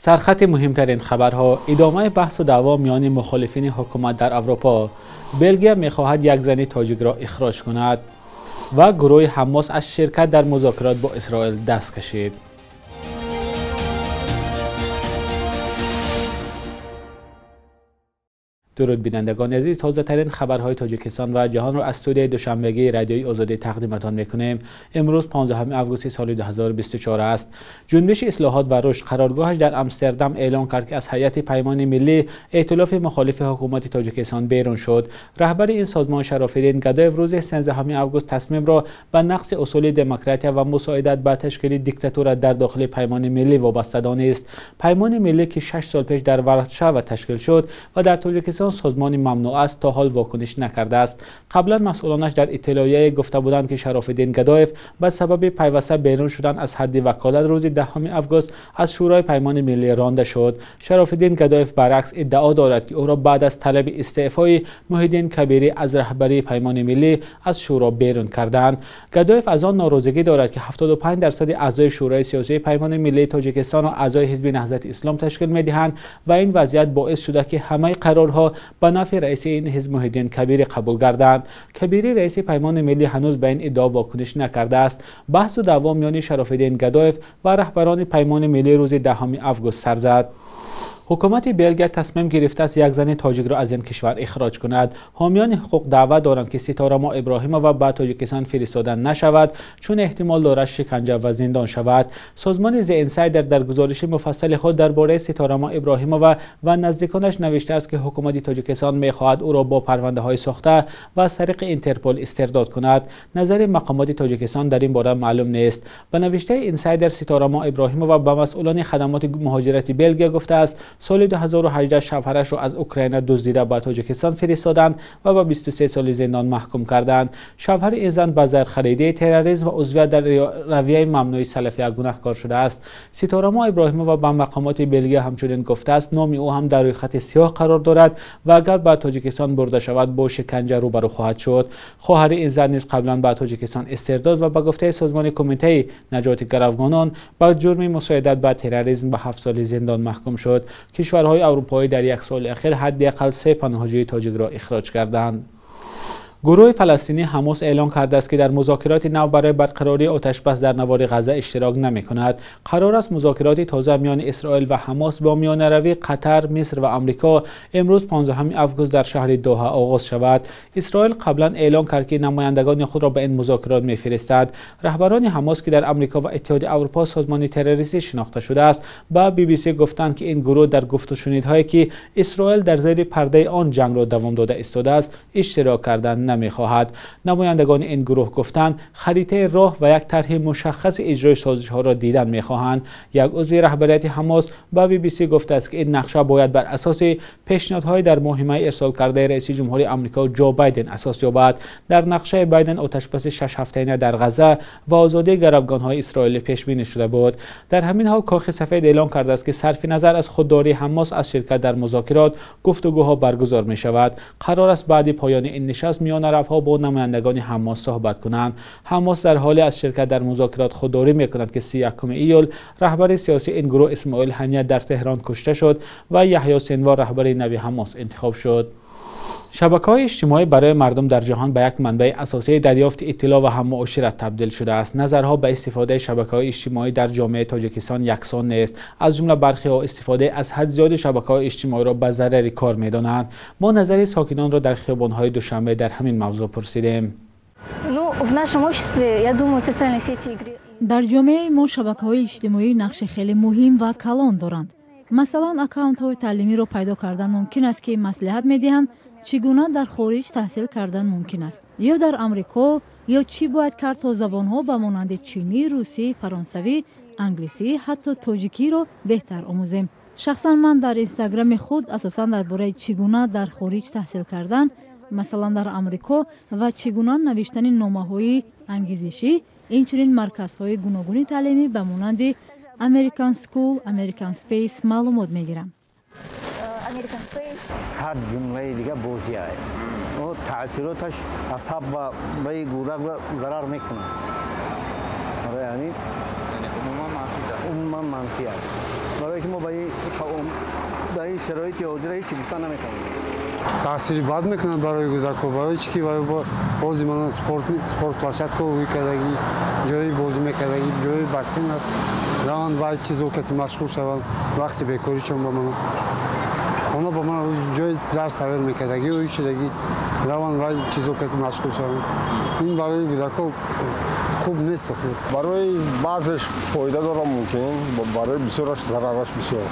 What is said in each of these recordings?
Сархати муҳимтарин хабарҳо: идомаи баҳсу даъво миёни мухолифини ҳукумат дар Аврупо. Белгия мехоҳад як зани тоҷикро ихроҷ кунад ва гурӯҳи Ҳамос аз ширкат дар музокирот бо Исроил даст кашид. Дуруд бинандагони азиз, тозатарин хабарҳои Тоҷикистон ва ҷаҳонро аз студияи душанбегии Радиои Озодӣ тақдиматон мекунем. Имрӯз 15 августи соли 2024 аст. Ҷунбиши ислоҳот ва рушд қароргоҳаш дар Амстердам эълон кард, ки аз ҳайати Паймони Миллӣ, эътилофи мухолифи ҳукумати Тоҷикистон берун шуд. Раҳбари ин созмон Шарофиддин Гадоев рӯзи 13 август тасмимро ба нақси усули демократия ва мусоидат ба ташкили диктатура дар дохили Паймони Миллӣ вобаста донист. Паймони Миллӣ, ки 6 сол пеш дар Варшава ташкил шуд ва дар Тоҷикистон созмони мамнӯъ аст, то ҳол вокуниш накардааст. Қаблан масъулонаш дар иттилоияе гуфта буданд, ки Шарофиддин Гадоев ба сабаби пайваста берун шудан аз ҳадди ваколат рӯзи 10 август аз Шӯрои Паймони Миллӣ ронда шуд. Шарофиддин Гадоев баръакс иддао дорад, ки ӯро баъд аз талаби истеъфои Муҳиддин Кабирӣ аз раҳбарии Паймони Миллӣ аз шӯро берун карданд. Гадоев аз он норозигӣ дорад, ки 75% аъзои Шӯрои сиёсии Паймони Миллии Тоҷикистонро аъзои Ҳизби Наҳзати Ислом ташкил медиҳанд ва ин вазъият боис шуда, ки ҳамаи қарорҳо ба нафъи раиси ин ҳизб Муҳиддин Кабирӣ қабул гарданд. Кабирӣ, раиси Паймони Миллӣ, ҳанӯз ба ин иддао вокуниш накардааст. Баҳсу даъво миёни Шарофиддин Гадоев ва раҳбарони Паймони Миллӣ рӯзи 10 август сар зад. Ҳукумати Белгия тасмим гирифтааст як зани тоҷикро аз ин кишвар ихроҷ кунад. Ҳомиёни ҳуқуқ даъва доранд, ки Ситорамо Иброҳимова ба Тоҷикистон фиристода нашавад, чун эҳтимол дорад шиканҷа ва зиндон шавад. Созмони The Insider дар гузориши муфассали худ дар бораи Ситорамо Иброҳимова ва наздиконаш навиштааст, ки ҳукумати Тоҷикистон мехоҳад ӯро бо парвандаҳои сохта ва аз тариқи Интерпол истирдод кунад. Назари мақомоти Тоҷикистон дар ин бора маълум нест. Ба навиштаи Insider, Ситорамо Иброҳимова ба масъулони хадамоти муҳоҷирати Белгия гуфтааст, соли 2018 шавҳарашро аз Украина дуздида ба Тоҷикистон фиристоданд ва ба 23 соли зиндон маҳкум карданд. Шавҳари ин зан ба зархаридии терроризм ва узвият дар равияи мамнӯи салафия гунаҳкор шудааст. Ситорамо Иброҳимова ба мақомоти Белгия ҳамчунин гуфтааст, номи ӯ ҳам дар рӯйхати сиёҳ қарор дорад ва агар ба Тоҷикистон бурда шавад, бо шиканҷа рӯбарӯ хоҳад шуд. Хоҳари ин зан низ қаблан ба Тоҷикистон истирдод ва ба гуфтаи созмони Кумитаи наҷоти гаравгонон ба ҷурми мусоидат ба терроризм ба 7 соли зиндон маҳкум шуд. Кишварҳои аврупоӣ дар як соли охир ҳадди ақал 3 паноҳҷӯи тоҷикро ихроҷ карданд. Гурӯҳи фаластинӣ Ҳамос эълон кардааст, ки дар музокироти нав барои барқарории оташбас дар навори Ғазза иштирок намекунад. Қарор аст музокироти тоза миёни Исроил ва Ҳамос бо миёнаравии Қатар, Миср ва Амрико имрӯз 15 август дар шаҳри Доҳа оғоз шавад. Исроил қаблан эълон кард, ки намояндагони худро ба ин музокирот мефиристад. Раҳбарони Ҳамос, ки дар Амрико ва Иттиҳоди Аврупо созмони террористӣ шинохта шудааст, ба BBC гуфтанд, ки ин гурӯҳ дар гуфтушунидҳое, ки Исроил дар зери пардаи он ҷангро давом дода истодааст, иштирок кардан намехоҳад. Намояндагони ин гурӯҳ гуфтанд, харитаи роҳ ва як тарҳи мушаххаси иҷрои созишҳоро дидан мехоҳанд. Як узви раҳбарияти Ҳамос ба BBC гуфтааст, ки ин нақша бояд бар асоси пешниҳодҳои дар моҳи май ирсол кардаи раиси ҷумҳури Амрико Ҷо Байден асос ёбад. Дар нақшаи Байден оташбаси 6 ҳафтаина дар Ғазза ва озодии гаравгонҳои исроилӣ пешбинӣ шуда буд. Дар ҳамин ҳол Кохи Сафед эълон кардааст, ки сарфи назар аз худдории Ҳамос аз ширкат дар музокирот, гуфтугӯҳо баргузор мешавад. Қарор аст баъди поёни ин нишаст миёнаравҳо бо намояндагони Ҳамос суҳбат кунанд. Ҳамос дар ҳоле аз ширкат дар музокирот худдорӣ мекунад, ки 31 июл раҳбари сиёсии ин гурӯҳ Исмоил Ҳания дар Теҳрон кушта шуд ва Яҳё Синвор раҳбари нави Ҳамос интихоб шуд. Шабакаҳои иҷтимоӣ барои мардум дар ҷаҳон ба як манбаи асосии дарёфти иттилоъ ва ҳаммуошират табдил шудааст. Назарҳо ба истифодаи шабакаҳои иҷтимоӣ дар ҷомеаи Тоҷикистон яксон нест. Аз ҷумла бархиҳо истифодаи аз ҳад зиёди шабакаҳои иҷтимоиро ба зарари кор медонанд. Мо назари сокинонро дар хиёбонҳои Душанбе дар ҳамин мавзӯъ пурсидем. Дар ҷомеаи мо шабакаҳои иҷтимоӣ нақши хеле муҳим ва калон доранд. Масалан, аккаунтҳои таълимиро пайдо кардан мумкин аст, ки маслиҳат медиҳанд чӣ гуна дар хориҷ таҳсил кардан мумкин аст, ё дар Амрико, ё чӣ бояд кард то забонҳо ба монанди чинӣ, русӣ, фаронсавӣ, англисӣ, ҳатто тоҷикиро беҳтар омӯзем. Шахсан ман дар инстаграми худ асосан дар бораи чӣ гуна дар хориҷ таҳсил кардан, масалан дар Амрико, ва чӣ гуна навиштани номаҳои ангезишӣ, инчунин марказҳои гуногуни таълимӣ ба монанди American School, American Space маълумот мегирам. 100 ҷумлаи дига бозия. Таъсироташ асаб ба гудак зарар мекунад. Барои ҳамин умуман манфӣ аст. Барои ки мо ба ин шароити ҳозира ҳеҷ гуфта наметавонем. Таъсири бад мекунад барои кӯдакҳо, барои чӣ ки бози мана спорт площадка мекардагӣ, ҷои бозӣ мекардагӣ, ҷои бассейн аст. Раванд вай чизо кати машғул шаванд, вақти бекоришон ба мана хона ба мана ҷои дарс ҳайёр мекардагӣ, ӯ шудагӣ раванд вай чизо кати машғул шаванд. Ин барои кӯдакҳо хуб нест. Барои баъзеш фоида дорад мумкин, барои бисёраш зарараш бисёр.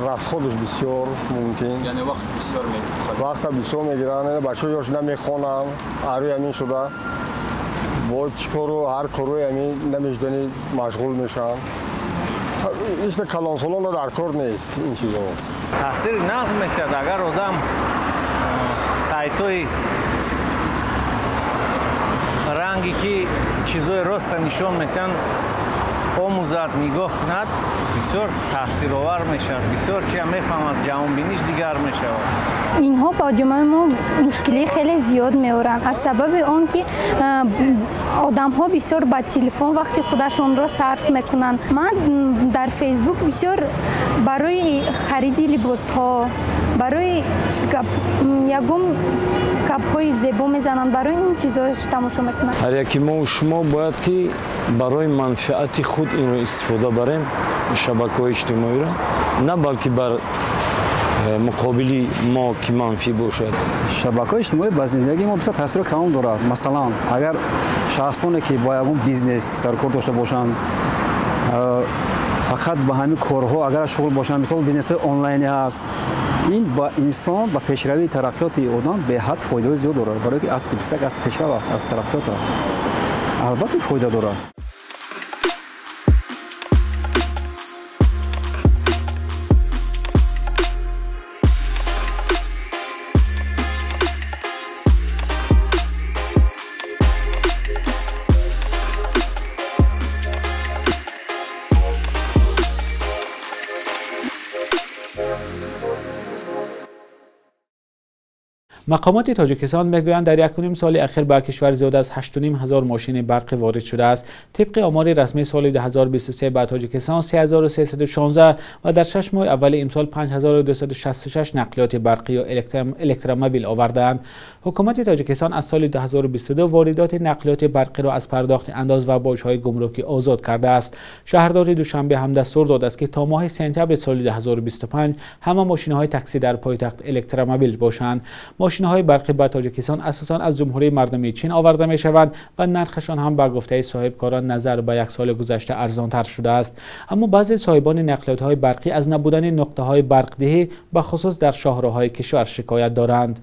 Расходаш бисёр мумкин. Яъне вақт бисёр мегирад. Вақта бисёр мегиранд, бачаҳо ёш намехонанд, арӯи ҳамин шуда. Бо чӣ кору ҳар корӯи ҳамин намешудани машғул мешаванд. Ишта калонсолонро дар кор нест ин чизо. Таъсири нағз мекард агар одам сайтҳои ранге ки чизҳои роста нишон метиҳанд омӯзад, нигоҳ кунад, бисёр таъсировар мешавад, бисёр чия мефаҳмад, ҷаҳонбиниш дигар мешавад. Инҳо ба ҷомеаи мо мушкилии хеле зиёд меоранд аз сабаби он ки одамҳо бисёр ба телефон вақти худашонро сарф мекунанд. Ман дар Фейсбук бисёр барои хариди либосҳо, барои ягон гапҳои зебо мезананд, барои ин чизҳо тамошо мекунам. Ҳар яки мо шумо бояд ки барои манфиати худ инро истифода барем, шабакаҳои иҷтимоиро, на балки бар муқобили мо ки манфӣ бошад. Шабакаҳои иҷтимоӣ ба зиндагии мо бисёр таъсири калон дорад. Масалан, агар шахсоне ки бо ягон бизнес саркор дошта бошанд, фақат ба ҳамин корҳо агар шуғл бошанд, мисол бизнесҳои онлайнӣ ҳаст, ин ба инсон, ба пешравии тараққиёти одам беҳад фоидаҳои зиёд дорад, барое ки асри 21 асри пешрав аст, асри тараққиёт аст. Албатта фоида дорад. Мақомоти Тоҷикистон мегӯянд дар 1.5 соли ахир ба кишвар зиёд аз 8,5 ҳазор мошини барқӣ ворид шудааст. Тибқи омори расмӣ соли 2023 ба Тоҷикистон 3316 ва дар 6 моҳи аввали имсол 5266 нақлиёти барқӣ ё электромобил овардаанд. Ҳукумати Тоҷикистон аз соли 2022 воридоти нақлиёти барқиро аз пардохти андоз ва боҷҳои гумрукӣ озод кардааст. Шаҳрдори Душанбе ҳам дастур додааст, ки то моҳи сентябри соли 2025 ҳама мошинҳои таксӣ дар пойтахт электромобил бошанд. Мошинҳои барқӣ ба Тоҷикистон асосан аз Ҷумҳурии Мардумии Чин оварда мешаванд ва нархашон ҳам ба гуфтаи соҳибкорон назар ба як соли гузашта арзонтар шудааст. Аммо баъзе соҳибони нақлиётҳои барқӣ аз набудани нуқтаҳои барқдиҳӣ ба хусус дар шоҳроҳҳои кишвар шикоят доранд.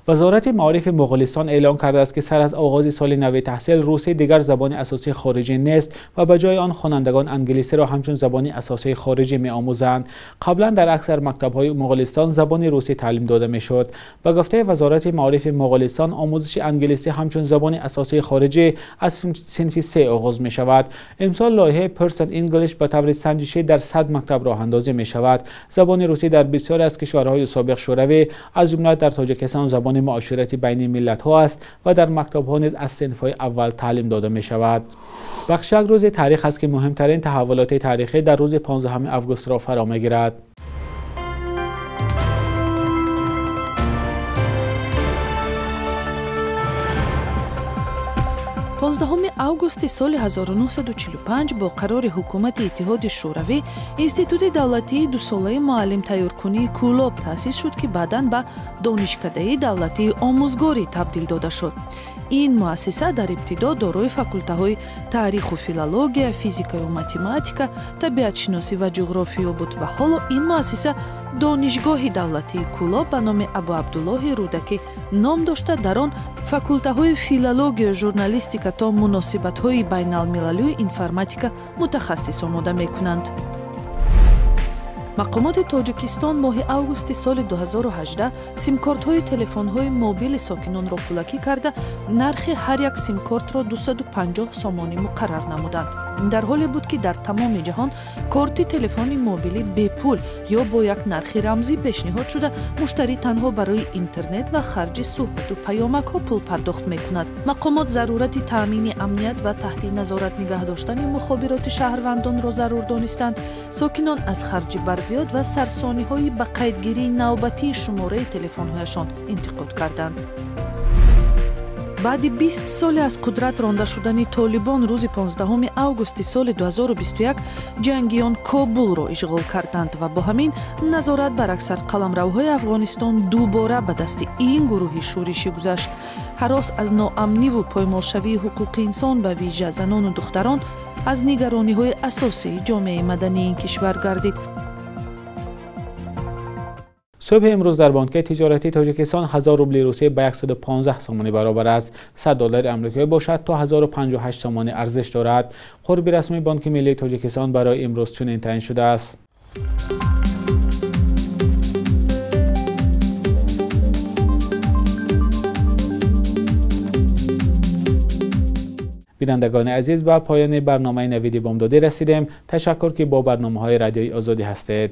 Вазорати маорифи Моғулистон эълон кардааст, ки сар аз оғози соли нави таҳсил русӣ дигар забони асосии хориҷӣ нест ва ба ҷои он хонандагон англисиро ҳамчун забони асосии хориҷӣ меомӯзанд. Қаблан дар аксар мактабҳои Моғулистон забони русӣ таълим дода мешуд. Ба гуфтаи Вазорати маорифи Моғулистон омӯзиши англисӣ ҳамчун забони асосии хориҷӣ аз синфи 3 оғоз мешавад. Имсол лоиҳаи Person English ба таври санҷишӣ дар 100 мактаб роҳандозӣ мешавад. Забони русӣ дар бисёре аз кишварҳои собиқ Шӯравӣ, аз ҷумла дар Тоҷикистон, забони муоширати байни миллатҳо аст ва дар мактабҳо низ аз синфҳои аввал таълим дода мешавад. Бахш як рӯзи таърих аст, ки муҳимтарин таҳаввулоти таърихӣ дар рӯзи 15 августро фаро мегирад. 15 августи соли 1945 бо қарори ҳукумати Иттиҳоди Шӯравӣ Институти давлатии дусолаи муаллимтайёркунии Кӯлоб таъсис шуд, ки баъдан ба Донишкадаи давлатии омӯзгорӣ табдил дода шуд. Ин муассиса дар ибтидо дорои факултаҳои таъриху филология, физикаю математика, табиатшиносӣ ва ҷуғрофиё буд ва ҳоло ин муассиса Донишгоҳи давлатии Кӯлоб ба номи Абуабдуллоҳи Рӯдакӣ ном дошта, дар он факултаҳои филологию журналистика то муносибатҳои байналмилалию информатика мутахассис омода мекунанд. Мақомоти Тоҷикистон моҳи августи соли 2018 симкортҳои телефонҳои мобили сокинонро пулакӣ карда, нархи ҳар як симкортро 250 сомонӣ муқаррар намуданд. Ин дар ҳоле буд, ки дар тамоми ҷаҳон корти телефони мобилӣ бепул ё бо як нархи рамзӣ пешниҳод шуда, муштарӣ танҳо барои интернет ва харҷи суҳбату паёмакҳо пул пардохт мекунад. Мақомот зарурати таъмини амният ва таҳти назорат нигаҳ доштани мухобироти шаҳрвандонро зарур донистанд. Сокинон аз харҷи барзиёд ва сарсониҳои ба қайдгирии навбатии шумораи телефонҳояшон интиқод карданд. Баъди 20 соли аз қудрат ронда шудани Толибон рӯзи 15 августи соли 2021 ҷангиён Кобулро ишғол карданд ва бо ҳамин назорат бар аксар қаламравҳои Афғонистон дубора ба дасти ин гурӯҳи шӯришӣ гузашт. Ҳарос аз ноамниву поймолшавии ҳуқуқи инсон, ба вижа занону духтарон, аз нигарониҳои асосии ҷомеаи мадании ин кишвар гардид. Субҳи имрӯз дар бонки тиҷоратии Тоҷикистон 1000 рубли Русия ба 115 сомонӣ баробар аст. 100 доллари амрикоӣ бошад то 1058 сомонӣ арзиш дорад. Қурби расмии Бонки миллии Тоҷикистон барои имрӯз чунин таъин шудааст. Бинандагони азиз, ба поёни барномаи Навиди Бомдодӣ расидем. Ташаккур, ки бо барномаҳои Радиои Озодӣ ҳастед.